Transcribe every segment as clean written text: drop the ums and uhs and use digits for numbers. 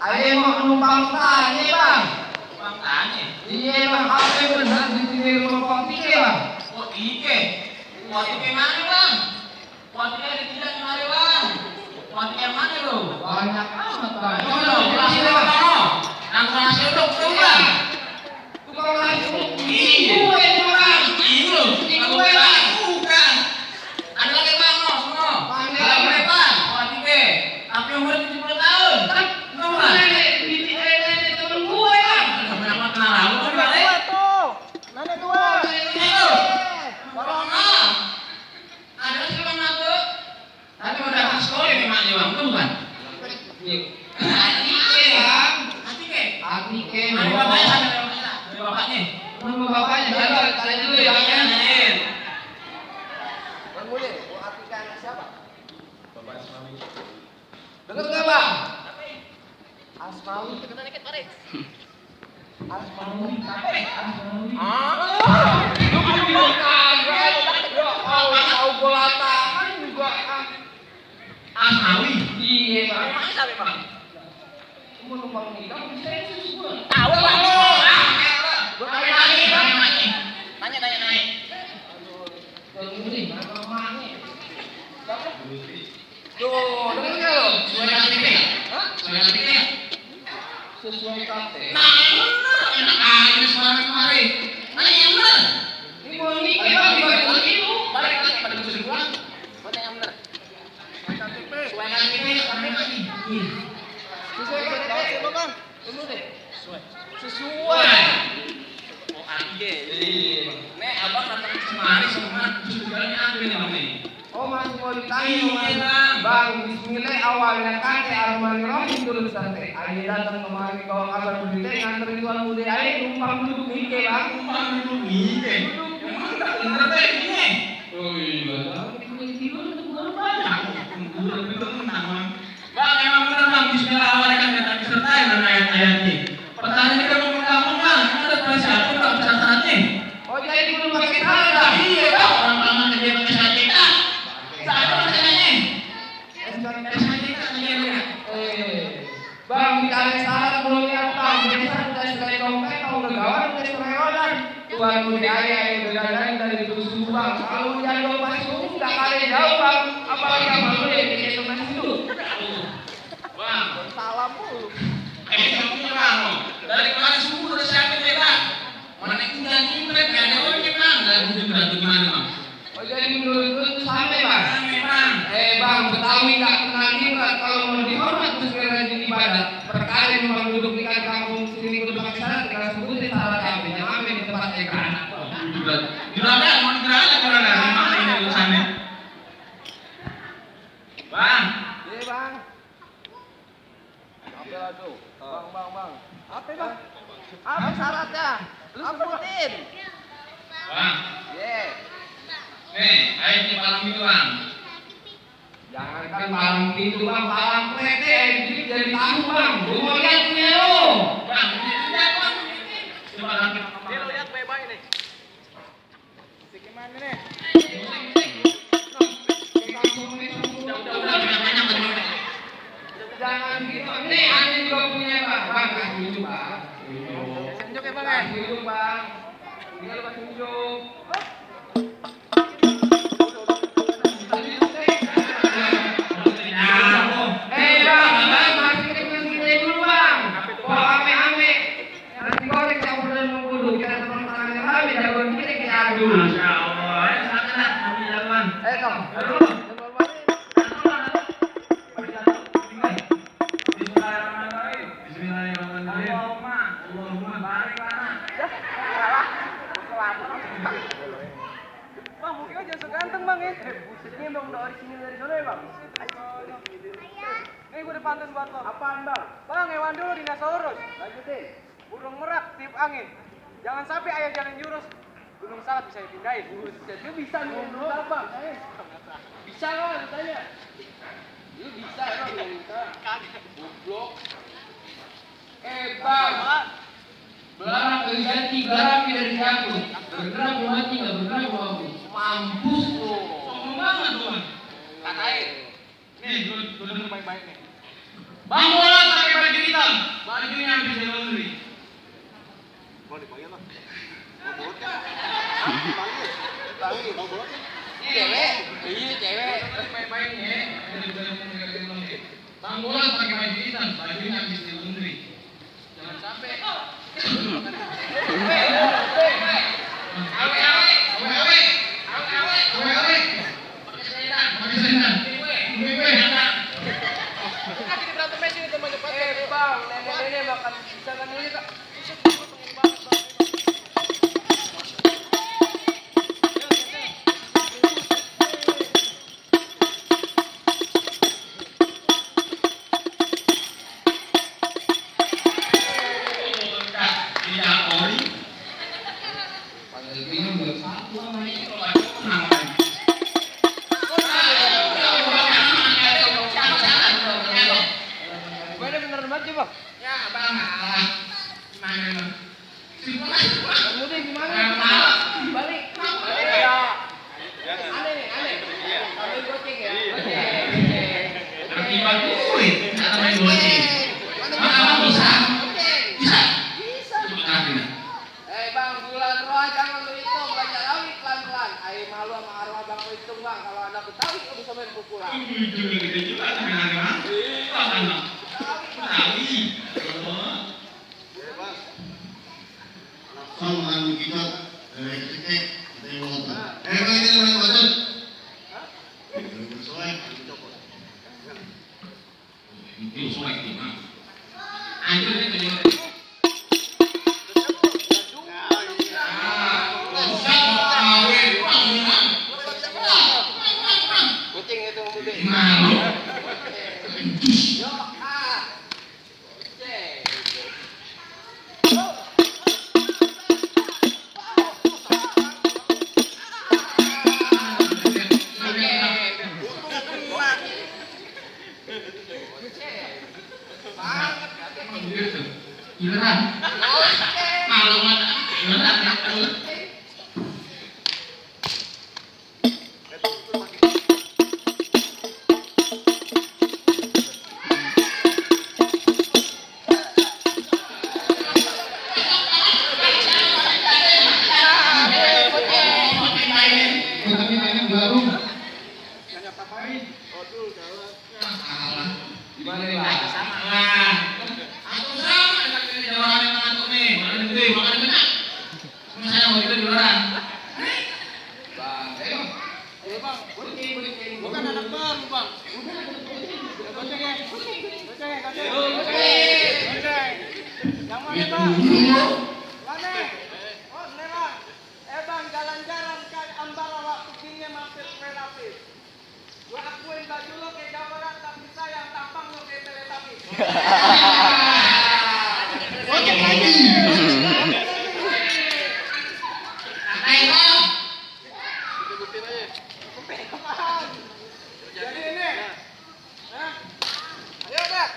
Ayo mau numpang tanya bang. Numpang tanya? Iya bang, apa yang benar di sini numpang tike bang? Oh tike? Kuat tike mana bang? Kuat tike ada tidak kemari bang? Kuat tike mana lo? Banyak amat bang. Nasi lo bang? Nangkut nasi uduk tuh bang? Tukang nasi uduk? Iya. Gue itu bang. Iya lo? Gue bang? Bukan. Ada lagi bang lo semua? Ada berapa? Kuat tike. Tapi umur 70 tahun. Dengar nggak bang? Asmawi. Asmawi. Tahu bola tangan juga. Asmawi. Iya bang. Mana sampai bang? Mau numpang nikah bisa semua. Tahu bang. Nanya. Tuh, dengar nggak lo? Sesuai KTP. Hah? Sesuai KTP. Sesuai KTP. Nah, benar. Enak aja suara kemarin. Nanya yang benar. Ini mau nikah bang, balik itu. Balik lagi pada kusir pulang. Buat yang benar. Sesuai KTP. Sesuai KTP bang. Tunggu deh. Sesuai. Sesuai. Oh, anjir. Nek abang datang kemari semua tujuannya apa nih bang nih? Oh masih mau ditanya Iya, bang. Bismillah awalnya kan Ar-Rahmanir-Rahim dulu santai. Ayo datang kemari bawa kabar berita nganterin tuan muda ayo numpang duduk nike bang. Numpang duduk nike. Emang tak bener deh ini. Oh iya. Bang, emang bener bang. Bismillah awalnya kan kata disertai dengan ayat-ayatnya. Pertanyaan kita mau kamu bang. Emang ada tulis apa bang syaratnya? Oh jadi belum pakai syarat? Iya bang. Orang-orang kerja pakai syarat kita. Bang, dikali syarat belum lihat bang. Biasa udah sekali dompet, kalau udah gawat udah sekali rodan. Tuan muda ayah yang berdandan dari susu bang. Kalau dia dompet susu nggak kali jauh bang. Apalagi sama lu ya bikin teman situ. Bang, salam mulu. Kamu bang, dari kemarin subuh udah siapin deh bang. Mana tinggal jimret nggak ada ojek bang. Dari jimret gimana bang? Oh jadi menurut itu sampai bang. Bang. Bang, Betawi nggak kenal jimret. Kalau mau dihormat terus rajin ibadah. Perkara memang duduk di kampung sini udah pakai syarat, tinggal sebutin syarat apa yang ambil di tempat ekran. Juragan, mau juragan juragan. Memang ini urusannya. Bang. Iya bang. Apa lagi? Bang. Apa bang? Apa syaratnya? Lu sebutin. Bang. Iya. Nih, ayatnya palang itu bang. Jangankan palang pintu bang, palang kereta jadi tahu bang. Lu mau lihat punya lu? Bang, ini lihat bang. Coba langit. Dia lo lihat baik-baik nih. Gimana nih? Jangan gitu. Nih anjing juga punya bang. Bang kasih hidup bang. Tunjuk ya bang ya. Kasih hidup bang. Tinggal lu kasih hidup. Bang, masih dengan kita dulu bang. Oh ame-ame. Nanti goreng campur dan mengkudu. Kita teman tangannya rame, jagoan kita adu. Masya Allah, sana ambil jagoan. Kom. Bismillahirrahmanirrahim. Allahumma barik lana. pantun buat lo. Apaan bang? Bang, hewan dulu dinosaurus. Lanjutin. Burung merak tiup angin. Jangan sampai ayah jalan jurus. Gunung Salak bisa dipindahin. Jadi bisa nih bang. Bisa lo, tanya. Lu bisa lo, bisa. Goblok. Bang, belarang terjadi, belarang tidak dijangkut. Bergerak mati, nggak bergerak mampu. Mampus lo. Ngomong banget tuh. Katain. Nih, lu denger baik-baik nih. Bang bola pakai baju hitam. Bajunya habis di laundry. Mau dipanggil lo. Mau bolot kan? Panggil. Mau bolot kan? Cewek. Iya, cewek. Baik-baik ya. Bang bola pakai baju hitam. Bajunya habis di laundry. Jangan sampai. Bang, nenek-nenek makan bisa kan ini kak? Bener banget sih bang. Ya bang, gimana bang? Kamu deh gimana? Balik. Ya. Aneh nih, aneh. Kamu goceng ya? Nanti bang duit, nggak main goceng. Bang bisa? Bisa. Bang, bulan roh jangan lu hitung, belajar awit pelan-pelan. Ayo malu sama arwah bang lu hitung bang. Kalau anak Betawi kok bisa main pukulan. Gede juga tapi nanti bang. Bang, Betawi. Sama kita dari kecil dari motor. Ini main motor. Bersoek. Itu soal itu bang. Anjir itu juga. Kucing itu mudik. Malu. Yo, Giliran. Malu banget. Giliran ya. Gimana nih bang? Sama lah. Aku sama dengan ini jawaban yang aku nih. Makan gede, makan banyak. Sama saya mau itu di luaran. Bang, ayo bang, kucing. Bukan anak baru bang. Goceng ya. Goceng. Yang mana bang? Mana? Oh, Nela. Bang, jalan-jalan ke Ambara waktu gini mampir Relapis. Gua akuin baju lo kayak gambaran tapi sayang tampang lo kayak Teletubbies. Oke lagi. Ayo. Jadi ini. Hah? Ayo dah.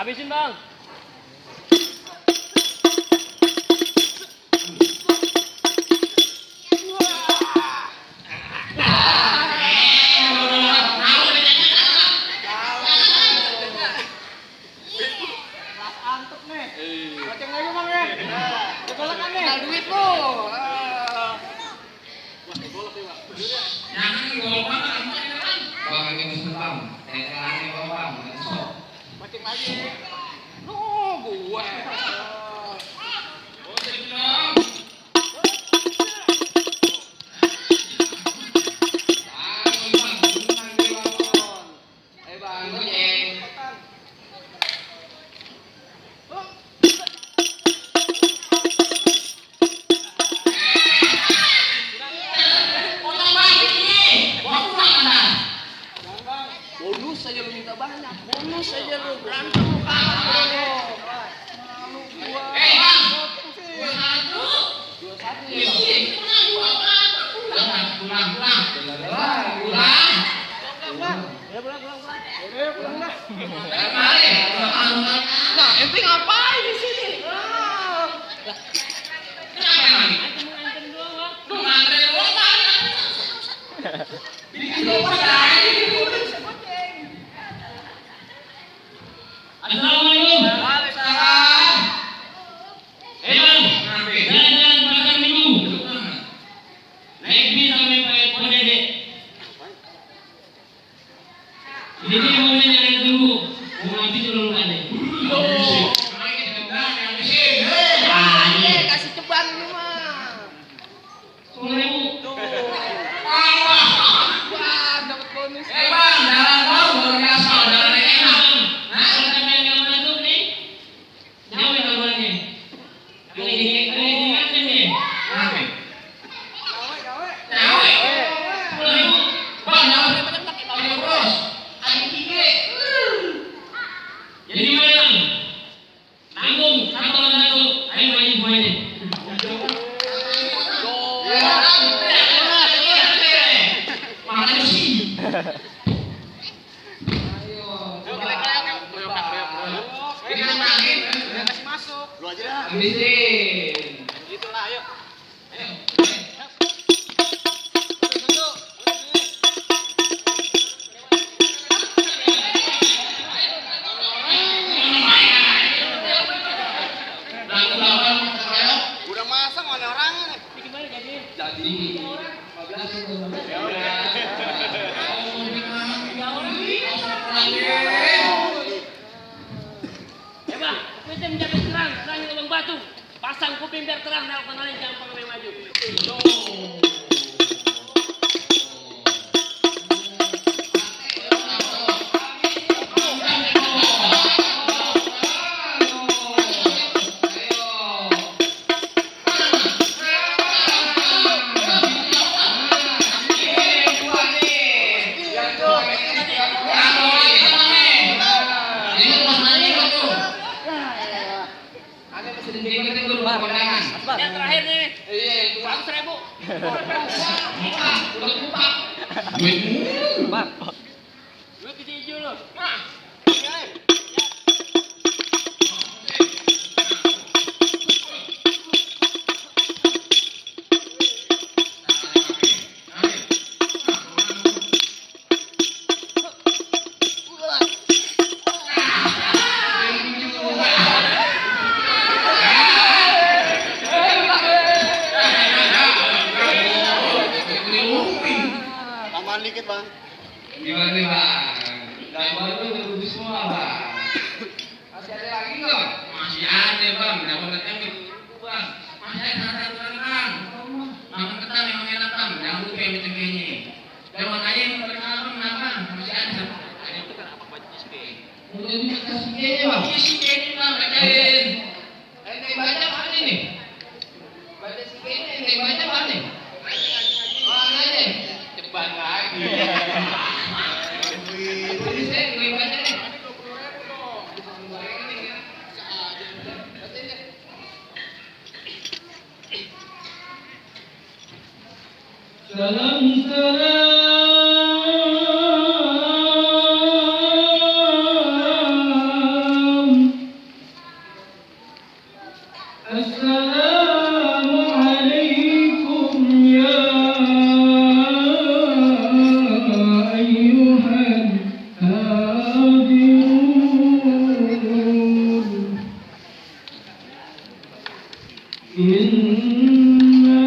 Habisin bang. Antuk nih. Goceng lagi bang ya. Kegolakan nih. Duit lo. Jangan golok banget. bang ini sebentar. Bang, sok. Goceng lagi. Lu Mari, Nah, ente ngapain di sini? kenapa lagi? Lu ngantri doang kan? Assalamualaikum. Waalaikumsalam. Bang, Kenapa? jalan-jalan pasar minggu. Naik bis sampai Pondok Dede. Di sini mobilnya ada tunggu. Mau habis dulu kan deh. Kasih ceban lu mah. 10.000. Wah, dapat bonus. Bang, jalan tol luar biasa, jalan yang enak. Kalau sampai nggak masuk nih, jauh ya kabarnya. Kali diingatkan nih. Kenapa? Gawe. Nyawa. 10.000. Bang, jangan kenceng-kenceng, ayo bros. Ayo tinggi. Jadi gimana bang? Tanggung satu lawan satu. Ayo main poinnya. Makanya sih. Ini kan makin. Kasih masuk. Habisin. Itulah, ayo. Udah masak mana orangnya nih? Jadi 15 itu. Bang, kita menjaga serang lubang batu. Pasang kuping biar terang, nelpon lain jangan pakai maju. Yang terakhir nih, 100.000. Duit di hijau loh. Tambahan dikit, Bang. Gimana nih bang? Gambar itu udah semua bang. Masih ada lagi nggak? Masih ada bang, dapat tempe bang. Masih ada satu bang. Makan ketan yang enak bang, jangan lupa tempe-tempenya. Lewat aja yang terkenal bang, bang. Masih ada. Ada itu kan apa bajunya sih? Udah dikasih kayaknya bang. Iya sih kayaknya bang, bacain. Ente baca mana nih? Baca si kayaknya ente baca mana nih? Oh aja. Cepat lagi. Ini saya gue baca nih. Salam salam. Assalamualaikum ya ayyuhan hadirun. إننا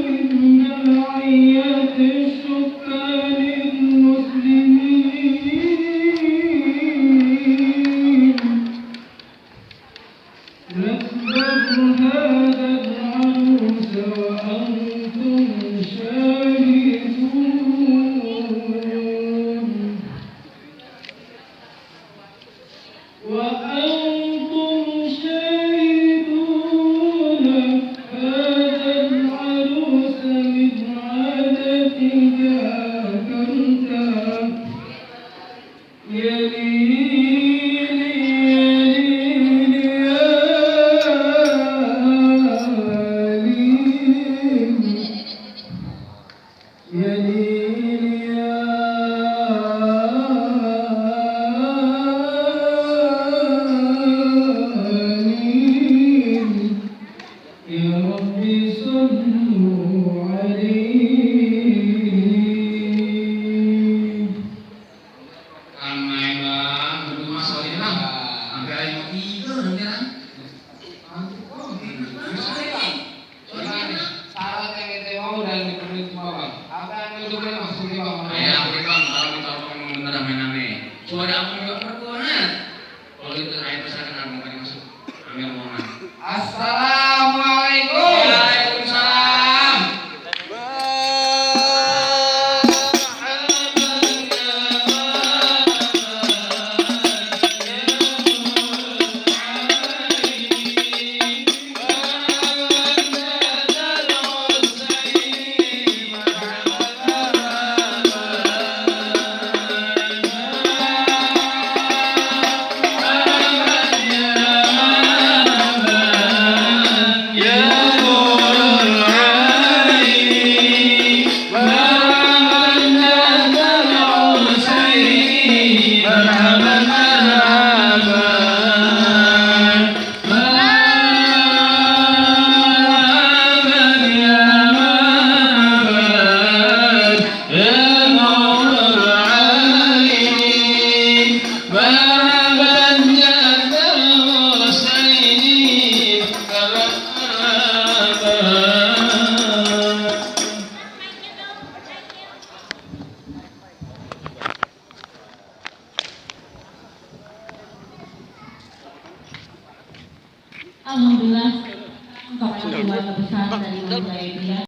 من داعية السكان Ramai bang, berdua sorry bang. Sampai ayo mau tidur nanti kan. Syarat yang kita mau dan dipenuhi semua bang. Apa yang kita maksudnya bang? Ya, aku bang, kalau kita memang benar main-main. Suara aku juga